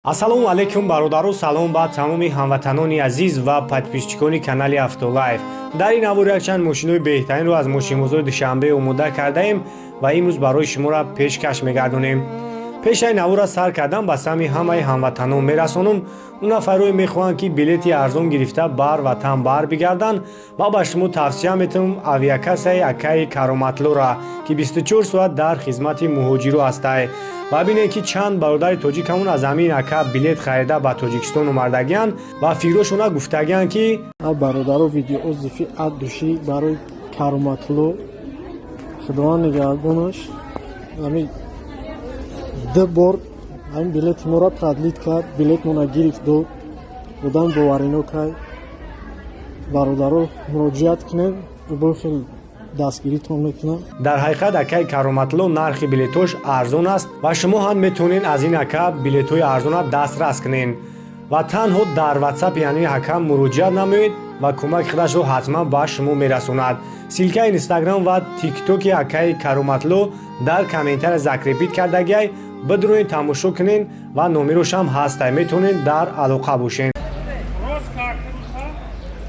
Ассалому алайкум, бародару, салом ба тамоми ҳамватанони азиз ва подписчикони канали Автолайф. Дар ин навор якчанд мошинои беҳтаринро аз мошинбозори Душанбе омода кардаем ва имрӯз барои шуморо пешкаш мегардонем. Пешаи наворро сар кардан ба сами ҳамаи ҳамватанон мерасонам. Он нафарое мехоҳанд, ки билети арзон гирифта бар ватан бар бигарданд, ва ба шумо тавсия метавам авиакассаи акаи Кароматлора, ки 24 соат дар хизмати муҳоҷиро ҳастай. Ва бинед, ки чанд бародари тоҷикамон аз ҳамин ака билет харида ба Тоҷикистон омардагианд ва фикрошона гуфтагианд, ки Бародаро, видео отзыви от души барои Кароматло. Худованд нигаҳбонаш. Ҳамин ду бор ҳамин билети моро продлить кард, билетмона гирифт, дод. Одам боварино кард. Бародаро, муроҷиат кунед, бо хел дастгиритон мекунам. Дар ҳақиқат, акаи Кароматло нархи билетош арзон аст ва шумо ҳам метавонед аз ин ака билетҳои арзона дастрас кунед ва танҳо дар ватсапи ҳамин ака муроҷиат намоед ва кӯмаки худашро ҳатман ба шумо мерасонад. Ссылкаи Инстаграм ва Тиктоки акаи Кароматло дар комментария закрепить кардагиай, бидуроед, тамошо кунед ва номерошам ҳастай, метавонед дар алоқа бошед.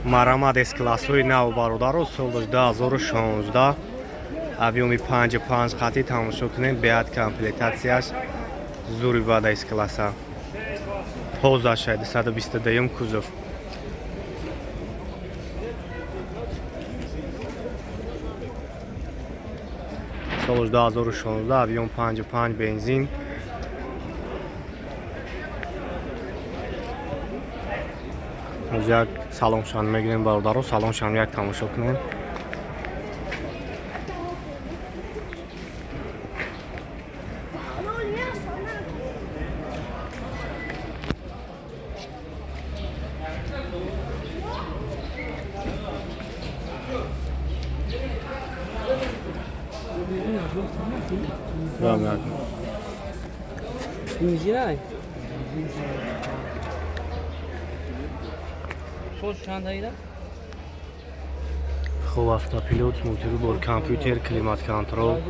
Марамад С-классҳои нав, бародаро, соли 2016, объёми 5,5 қатӣ. Тамошо кунед, беҳад комплектатсияш зури бада. С-класса тозаша, 222 кузов. Соли 2016, объём 5,5, бензин. Ҳозир як салоншан мегирем, бародаро, салоншан як тамошо кунем. Вам як. Бензинай? Сол чанд айда? Хуб, автопилот, мультибор, компютер, климат контроль,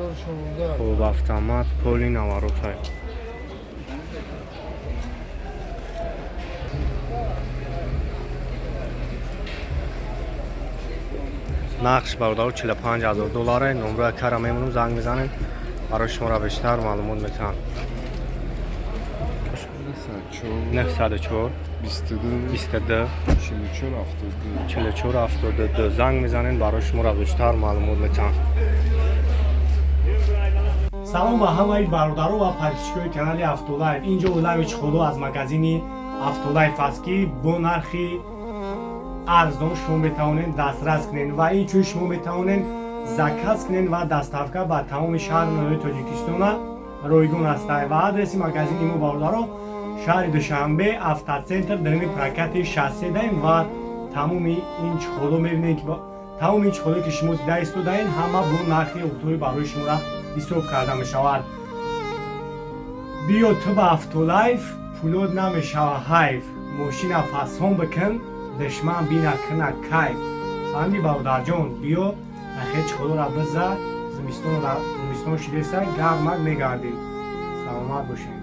хуб, автомат, полный наворотай. Нархш, бародаро, 45 ҳазор долларе. Номроя кара мемонам, занг мезанем, барои шуморо бештар маълумот метаҳам. 904 22 22 44 72. 44 72. Занг мезанем, барои шуморо бештар маълумот метаҳам. Салом ба ҳамаи бародаро ва подписчикои канали Автолайф. Инҷо олами чиходо аз магазини Автолайф аст, ки бо нархи арзон шумо метавонед дастрас кунед ва инчунин шумо метавонед заказ кунед ва доставка ба тамоми шаҳру ноҳияи Тоҷикистона ройгон аст. Ва адреси магазини мо, бародаро, шаҳри Душанбе, Автоцентр, дарини прокати шассе даем. Ва тамоми ин чиходо мебинед, ки тамоми ин чиходо, ки шумо дида истодаед, ҳама бо нархи оптовӣ барои шуморо ҳисоб карда мешавад. Биё ту ба Автолайф, пулот намешава ҳайф. Мошина фасон бикун, душман бина куна кайф. Фаҳмиди, бародарҷон? Биё, нахе чиходора биза, зимистон шидеса, гармак мегардӣ. Саломат бошед.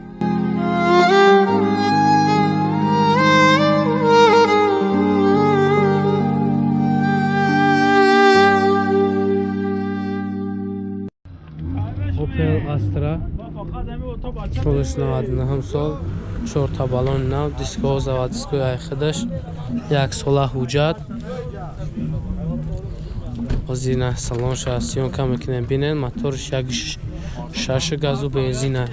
Opel Astra, солиш 99 сол, чорта баллони нав, дискҳо заводской айхидаш, як сола ҳуҷҷат. Ҳозир салонша съёмка мекунем, бинед, моторш як шаш, газу бензина.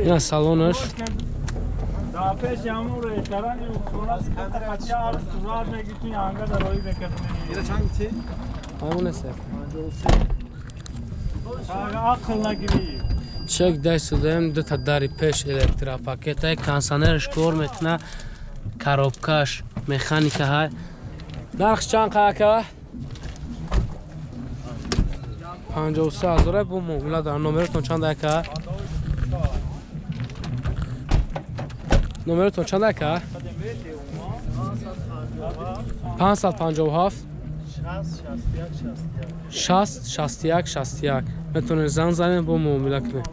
Ина салонаш. Пеш ҳамон ресторани хона сурат мегирту, янга дарои мекардем. Ҳамонест. Ақл нагирӣ. Чек дайсудаем, дута дари пеш электропакета, кондиционерш кор мекуна, коробкаш механика ҳай. Нархш чанд қака? 53 ҳазора, бо муомила дар. Номеротон чанд, ака? Номеротон чанд, ака? 557 60 61 61. Метавонед занг занед, бо муомила кунед.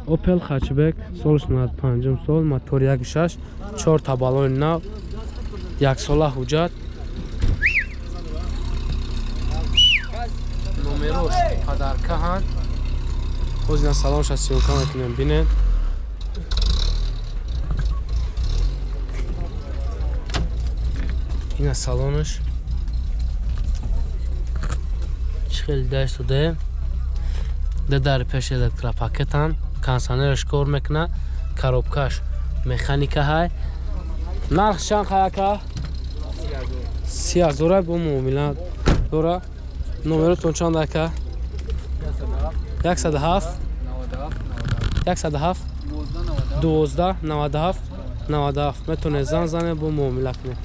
Opel Hatchback солш 95 сол, мотор 1.6, 4 та баллони нав, яксола ҳуҷҷат. Номерош падарка ҳанд. Ҳозир салонша съёмка мекунем, бинед. Ина салонаш. Чӣ хеле даст додаем. Ду дари пеш электропакетан, кондиционераш кор мекунад, коробкаш механика ҳай. Нарх чанд қаяка? 30 000 бо муомила дора. Номеротон чанд ака? 107 107 12 97 97. Метавонед занг занед, бо муомила кунед.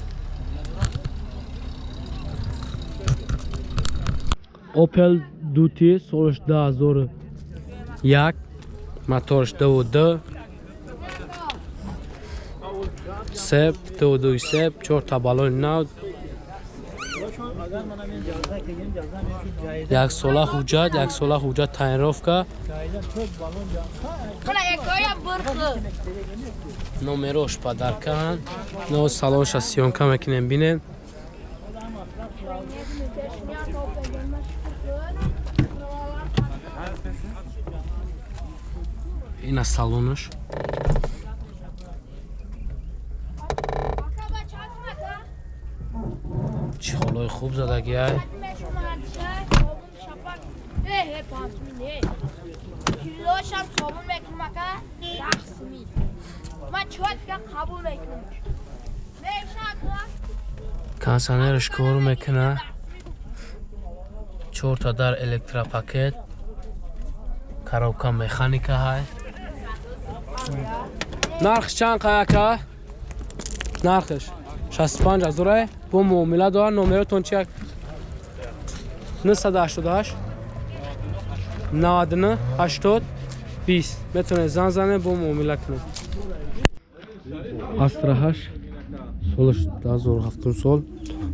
Opel Duty солш 2001, моторш 2.2 сеп 2.2 сеп, 4 та баллони нав, яксола ҳуҷҷат, яксола ҳуҷҷат, тонировка. Номерош падаркаанд. Но салонша съёмка мекунем, бинед. Ина салонаш. Чӣ холои хуб задагиай. Кондиционераш кор мекунад. 4 та дар электропакет, коробка механика ҳай. Нарх чанд қаяка? Нархш 65 000 бо муомила дорад. Номеротон чи? 988 99 80 20. Метавонед занг занед, бо муомила кунед. Astra 8 солаш 2007 сол,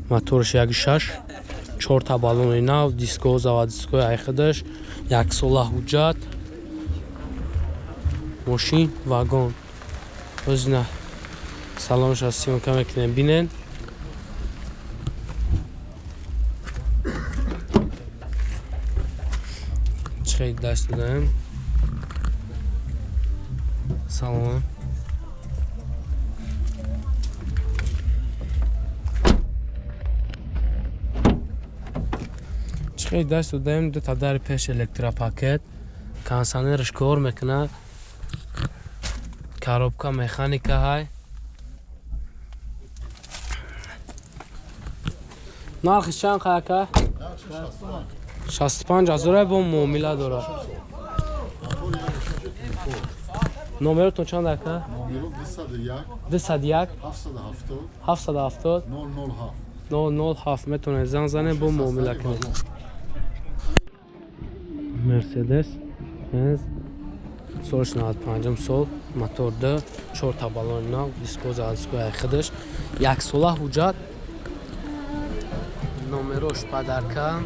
моторш 1.6, 4 та баллони нав, диско, заводской айхидаш, яксола ҳуҷҷат. Мошин вагон. Ҳозир салонша съёмка мекунем, бинед. Чӣ хеле даст додаем. Салон. Чӣ хеле даст додаем, ду та дари пеш электропакет, кондиционераш кор мекунад, коробка механика ҳай. Нархш чанд қаяка? 65 000 бо муомила дорад. Номеротон чанд ака? 201 770 007. Метавонед занг занед, бо муомила кунед. Мерседес Бенз солш 95 сол, мотор 2, 4 та баллони нав, диско, заводской айхидаш, яксола ҳуҷҷат. Номерош падарка.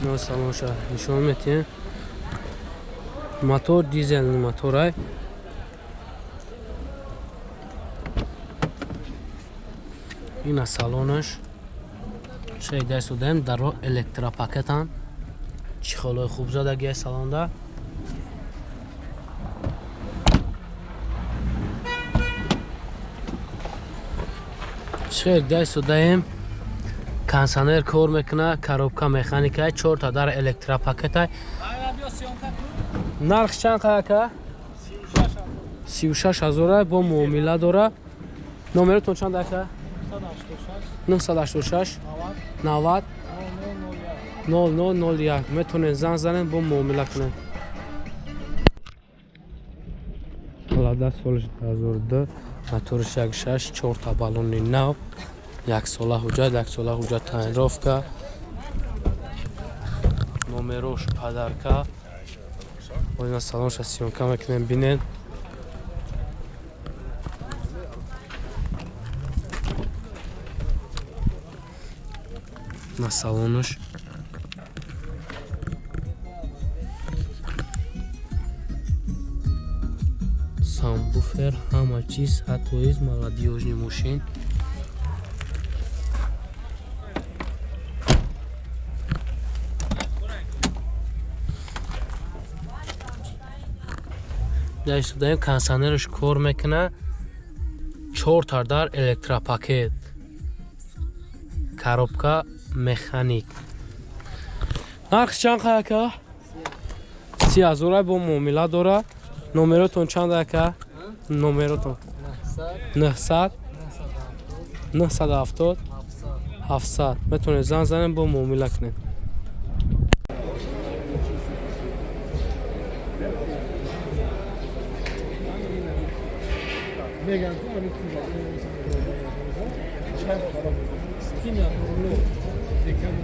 Но салонша нишон метиҳем. Мотор дизельный моторай. Ина салонаш. Шейдаи судаем, даро электропакетан. Чӣ холои хуб задагиай салонда. Шейдаи судаем, кондиционер кор мекунад, коробка механика, 4 та дар электропакетай. Нарх чанд қаяка? 36 000 бо муомила дора. Номеротон чанд ака? 986 90 0001. Метавонед занг занед, бо муомила кунед. Лада соли 2002, моторш 1.6, 4 та баллони нав, яксола ҳуҷҷат, яксола ҳуҷҷат, тонировка. Номерош падарка. Ҳозир салонша съёмка мекунем, бинед. На салонаш. Сабвуфер, ҳама чиз, ҳатоиз молодёжный мошин. Даистудаем, кондиционераш кор мекуна, чор дар электропакет, коробка механик. Нарх чанд ака? 30 000 бо муомила дора. Номеротон чанд, ака? Номеротон? 900 970 700. Метавонед занг занем, бо муомила кунед. Меган Кимя Нурло декан.